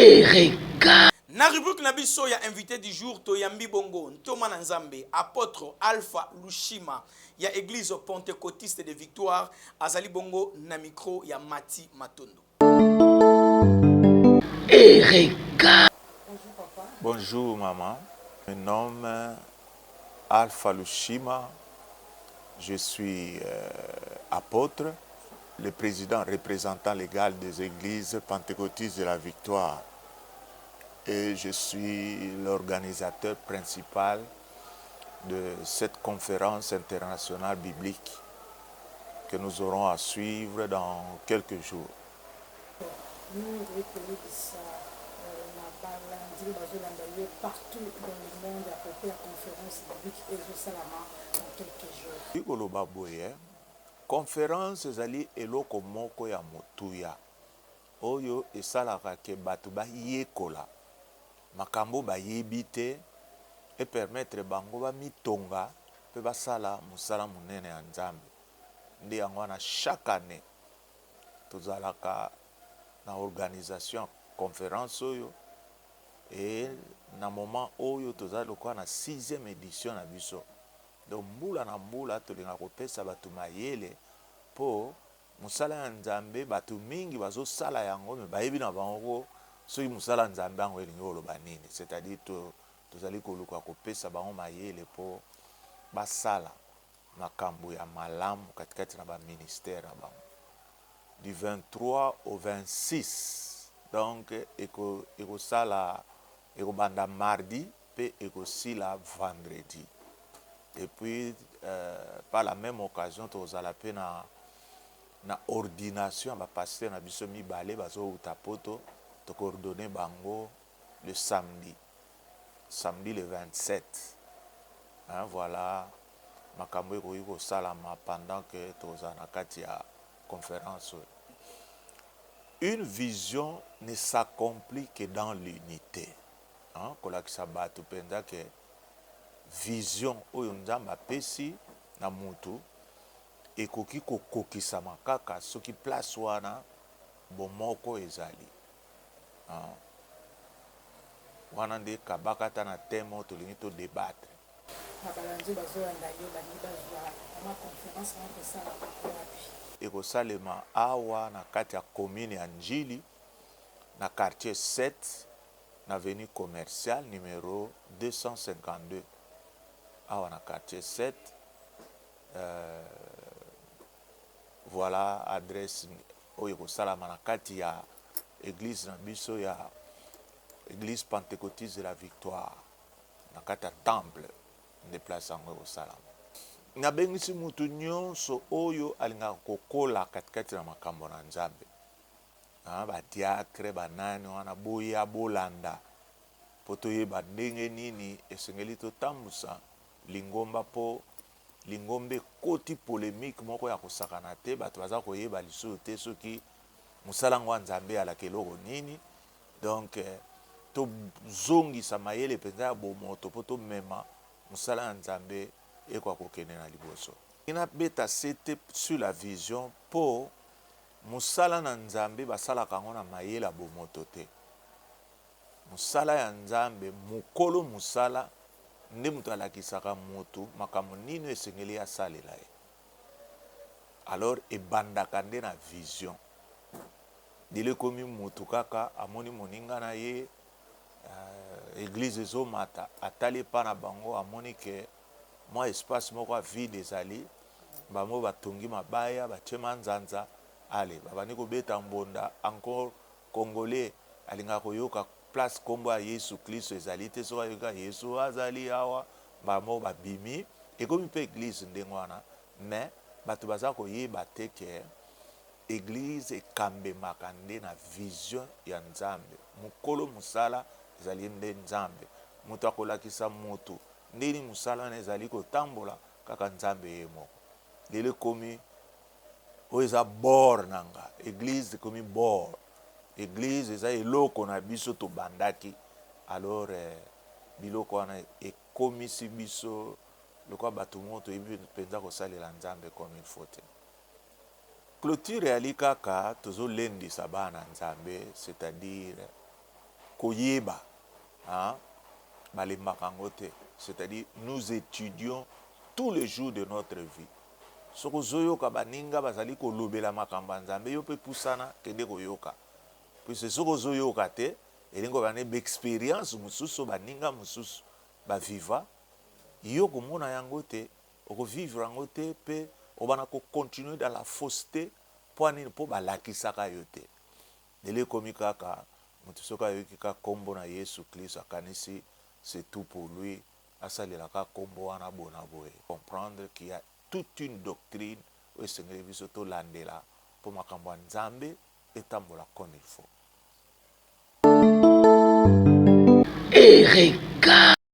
Ereka. Na rubrique na biso ya invité du jour, toyambi bongo ntoma na Nzambe, apôtre Alpha Lushima ya Église Pentecôtiste de Victoire. Azali bongo na micro ya Mati Matondo. Ereka. Bonjour papa. Bonjour maman, je me nomme Alpha Lushima, je suis apôtre, le président représentant légal des églises pentecôtistes de la Victoire et je suis l'organisateur principal de cette conférence internationale biblique que nous aurons à suivre dans quelques jours. Nini okoki koyebisa na balandi oyo bazolanda yo partout dans le monde à propos ya conférence biblique ezosalama dans quelques jours? Koloba boye, conférence ezali eloko moko ya motuya oyo esalaka ke bato bayekola makambo bayebi te, epermettre bango bamitonga mpe basala mosala monene ya Nzambe. Nde yango wana chaque année tozalaka na organisation ya conférence oyo, e na moment oyo toza lokola na 6e édition na biso. Donc mbula na mbula tolingaka kopesa bato mayele mpo mosala ya Nzambe, bato mingi bazosala yango me bayebi na bango soki mosala ya Nzambe yango elingi koloba nini. C'est-à-dire tozali koluka kopesa bango mayele mpo basala makambo ya malamu katikati na baministère na bango. Du 23 au 26, donc ekosala, ekobanda mardi mpe ekosila vendredi. Et puis par la même occasion tozala mpe na ordination ya bapasteur na biso mibale bazowuta Poto. Tokoordonner bango le samedi le 27, hein. Voilà makambo ekoki kosalama pendant que tozala na kati ya conférence oyo. Une vision ne s'accomplit que dans l'unité, hein. Kolakisa bato mpenza ke vision oyo Nzambe apesi na mutu ekoki kokokisama kaka soki place wana bomoko ezali, hein. Wana nde kabaka ata na thème oyo tolingi todébattre. Na balandi oyo bazolanda yo, balingi bazwa ma conférence wana, kosalama wapi? Ekosalema awa na kati ya commune ya Njili, na quartier 7, na avenue commerciale numéro 252, awa na quartier 7. Voilà adresse oyo ekosalama na kati ya église na biso ya Église Pentecôtiste de la Victoire, na kati ya temple nde place yango ekosalama. Nabengisi mutu nyonso oyo alingaka kokola katikati na makambo na Nzambe, badiacre, banani wana, boya bolanda mpo toyeba ndenge nini esengeli totambusa lingomba, mpo lingomba ekoti polémique moko ya kosakana te. Bato baza koyeba lisusu te soki mosala yango ya Nzambe alaka eloko nini. Donc tozongisa mayele mpenza ya bomoto mpo tomema mosala ya Nzambe ekoka kokende na liboso. Nabeta sete sur la vision, mpo mosala na Nzambe basalaka yango na mayele ya bomoto te. Mosala ya Nzambe, mokolo mosala nde moto alakisaka motu makambo nini esengeli asalela ye. Alors ebandaka nde na vision. Lelo ekomi motu kaka amoni moninga na ye, église ezomata, atali epa na bango, amoni ke mwa espace moko ya vide ezali, bango batongi mabaya, batie manzanza, ale babandi kobeta mbonda. Encore Congolais alingaka koyoka place nkombo ya Yesu Kristo ezali te. Soki ayoka Yesu azali awa, bango babimi, ekomi mpe église ndenge wana. Mais bato baza koyeba te ke église ekambemaka nde na vision ya Nzambe. Mokolo mosala ezali nde Nzambe. Moto akolakisa motu ndeni mosala wana ezali kotambola, kaka Nzambe ye moko. Lelo ekomi oyo eza bord na nga, église ekomi bord, église eza eloko na biso tobandaki. Alors biloko wana ekomisi biso lokola bato moko toyebi mpenza kosalela Nzambe comme il faut te. Clôture eyali kaka tozolendisa bana Nzambe, c'est-à-dire Koyeba hein, balembaka yango te, c'est-à-dire nous étudions tous les jours de notre vie. Soki ozoyoka baninga bazali kolobela makambo ya Nzambe, yo mpe pusana, kende koyoka, puisque soki ozoyoka te, elingi koloba nde baexperience mosusu baninga mosusu baviva, yo komona yango te, okovivre yango te, mpe obanda kocontinue dans la fausseté. Mpo nini? Mpo balakisaka yo te. Lelo ekomi kaka moto soki ayoki kaka nkombo na Yesu Klisto, akanisi c'est tout pour lui, asalelaka nkombo wana bona boye. Comprendre qu'il y a toute une doctrine oyo esengeli biso tolandela mpo makambo ya Nzambe etambola comme il faut. Ereka.